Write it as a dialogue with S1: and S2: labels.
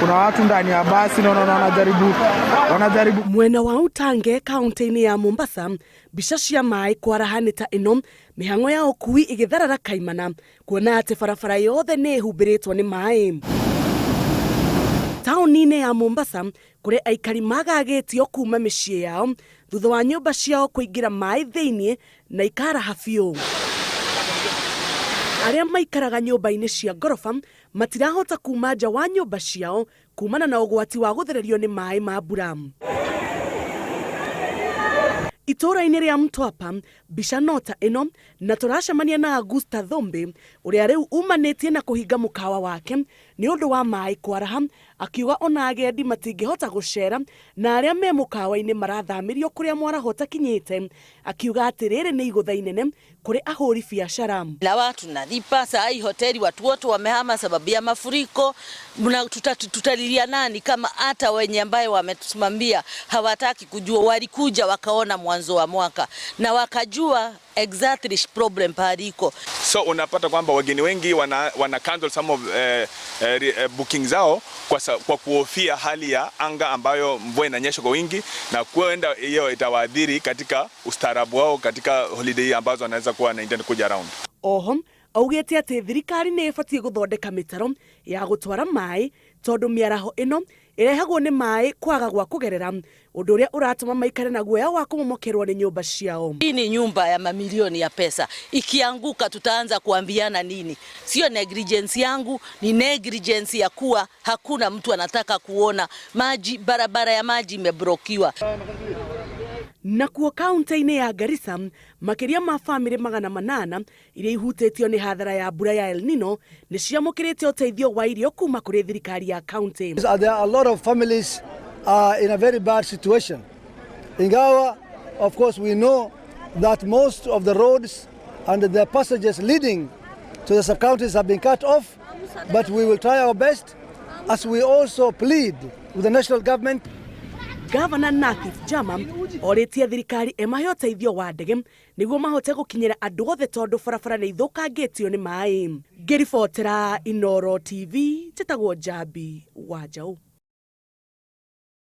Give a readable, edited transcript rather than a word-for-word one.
S1: Kuna watu ndani ya basi naona wanajaribu wanajaribu
S2: Mwena wa Utange kaunti-inĩ ya Mombasa, mbica cia maĩ kwaraha nĩ ta ĩno, mĩhang'o ya ũkui ĩgĩtharara kaimana kuona atĩ barabara yothe nĩ ĩhumbĩrĩtwo nĩ maĩ. Taũni-inĩ ya Mombasa kũrĩa aikari magagĩtio kuma mĩciĩ yao thutha wa nyũmba ciao kũingĩra maĩ thĩinĩ na ikaraha biũ. Arĩa maikaraga nyũmba-inĩ cia ngoroba matirahota kuma nja wa nyũmba ciao kumana na ũgwati wa gũthererio nĩ maĩ ma mbura. Itũũra-inĩ rĩa Mtwapa mbica no ta ĩno, na tũracemania na Augusta Thũmbĩ ũrĩa rĩu umanĩtie na kũhinga mũkawa wake nĩ ũndũ wa maĩ kwaraha, akiuga ona agendi matingĩhota gũcera na arĩa me mũkawa-inĩ marathamĩrio kũrĩa mwaraho ũtakinyĩte, akiuga atĩ rĩrĩ nĩ igũtha inene kũrĩ ahũri biacara.
S3: Na watu nalipa saa hii hoteli, watu wote wamehama sababu ya mafuriko. Tutalilia nani kama hata wenye ambaye wametusimamia hawataki kujua? Walikuja wakaona mwanzo wa mwaka na wakajua exactly problem pahali iko.
S4: So unapata kwamba wageni wengi wana cancel some of booking zao kwa kuhofia hali ya anga ambayo mvua inanyesha kwa wingi, na kuenda hiyo itawaadhiri katika ustaarabu wao katika holiday ambazo wanaweza kuwa na intend kuja around.
S2: Oho augĩte atĩ thirikari nĩ ĩbatiĩ gũthondeka mĩtaro ya gũtwara maĩ tondũ mĩaraho ĩno ĩrehagwo nĩ maĩ kwaga gwa kũgerera, ũndũ ũrĩa ũratũma maikare na guoya wa kũmomokerwo nĩ nyũmba ciao.
S3: Hii ni nyumba ya mamilioni ya pesa, ikianguka tutaanza kuambiana nini? Sio negligence yangu, ni negligence ya kuwa hakuna mtu anataka kuona maji, barabara ya maji imeblokiwa.
S2: Nakuo kaunti-inĩ ya Garissa, makĩria ma bamĩrĩ 800 iria ihutĩtio nĩ hathara ya mbura ya El Nino nĩ ciamũkĩrĩte ũteithio wa irio kuma kũrĩ thirikari ya kaunti.
S5: There are a lot of families are in a very bad situation. Ingawa, of course, we know that most of the roads and the passages leading to the sub-counties have been cut off, but we will try our best as we also plead with the national government.
S2: Gavana Nathif Jama orĩtie thirikari ĩmahe ũteithio wa ndege nĩguo mahote gũkinyĩra andũ othe tondũ barabara nĩ ithũkangĩtio nĩ maĩ. Ngĩribotera Inooro TV, njĩtagwo Njambi wa Njaũ.